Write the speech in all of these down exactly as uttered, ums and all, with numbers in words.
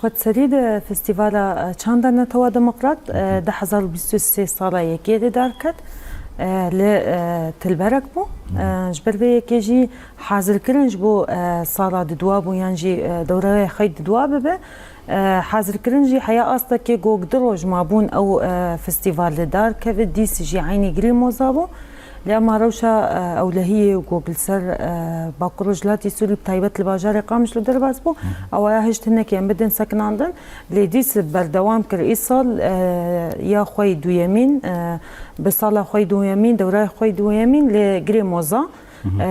Xwedserî di Festîvala, e, Çanda Netewa Demokrat, e, du hezar û bîst û sê sala yekê li dar ket, e, li, e, Tilberek bû. E, ji ber vê yekê jî hazirkirin ji bo, e, sala diduwa bû yan jî, e, dewreya xwe diduwa bibe. E, hazirkirin jî heya astekê ku du roj mabûn ew, e, festîval li dar keve, dîs jî eynî girê moza bû. Lê ema rewşa, e, ewlehiyê û ku li ser, e, Bakur Rojhilatê Sûrî, bi taybet li bajarê Qamişlo derbas bû, ewa ya hişt hinekê em bidin sekinandin. Lê dîs berdewam kir îsal, e, ya xwe yê duyemîn, e, bi sala xwe yê duyemîn, dewraya xwe yê duyemîn li Girê Moza. E,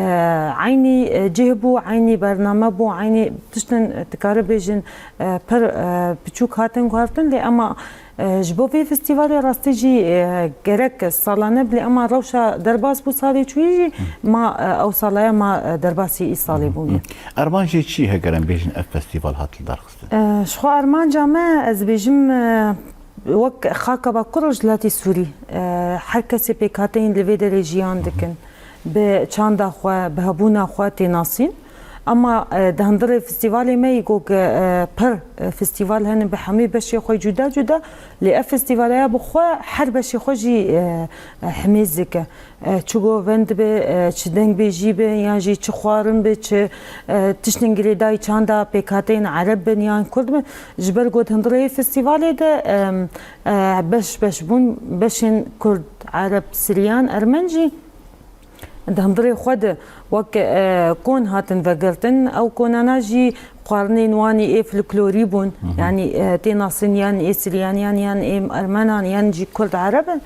eynî, e, cih bû, eynî bername bû, eynî tiştin, e, dikare bêjin, e, pir, e, piçûk hatin guhertin, lê ema, e, ji bo vê festîvalê rastî jî, e, gerek salane bi, lê ema rewşa derbas bû salê çûyî jî ma, e, ew salaya ma, e, derbasî îsalê bûye. Erman jê çi heger em bêjin ev festîval hat li dar xistin? E, ji xwe armanca me, ez bêjim, e, wek xaka Bakur Rojhilatê Sûrî, e, her kesê pêkhateyên li vê derê jiyan dikin. Bi çanda xwe, bi hebûna xwe tê nasîn. Ema, e, di hundirê festîvalê me yî ku, e, pir, e, festîval hene bi hemî beşê xwe cuda cuda, lê ev festîvaleya bi xwe her beşê xwe jî, e, e, himêz dike. E, çi govend be, e, çi dengbêjî be, yan jî çi xwarin be, çi, e, tiştên girêdayî çanda pêkhateyên ereb bin yan kurd bin. Ji ber ku di hundirê festîvalê de, em, e, beş beş bûn, beşên kurd, ereb, siryan, ermen jî di hundirê xwe de wek, e, kon hatin vegirtin. Ew konana jî xwarinên wan ê folklorî bûn. Yanî, e, tê nasîn yan ê siryan yan, yan ê ermenan yan jî kurd ereb in.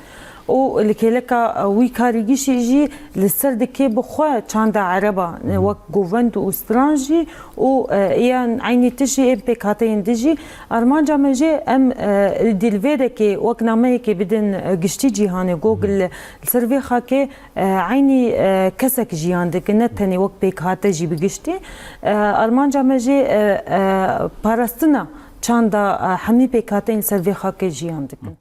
Û li kêleka wî karîgişî jî li ser dikê bi xwe çanda ereba, e, wek govend û stran jî û, e, yan eynî tişt jî ên pêkhateyên din jî. Armanca me jê em, e, di li vê dekê wek nameyekê bidin, e, giştî cîhanê, ku li, li ser vê xakê, e, eynî, e, kesek jiyan dikin, ne tenê wek pêkhate jî bi giştî. E, armanca me jê, e, e, parastina çanda, e, hemî pêkhateyên li ser vê xakê jiyan dikin.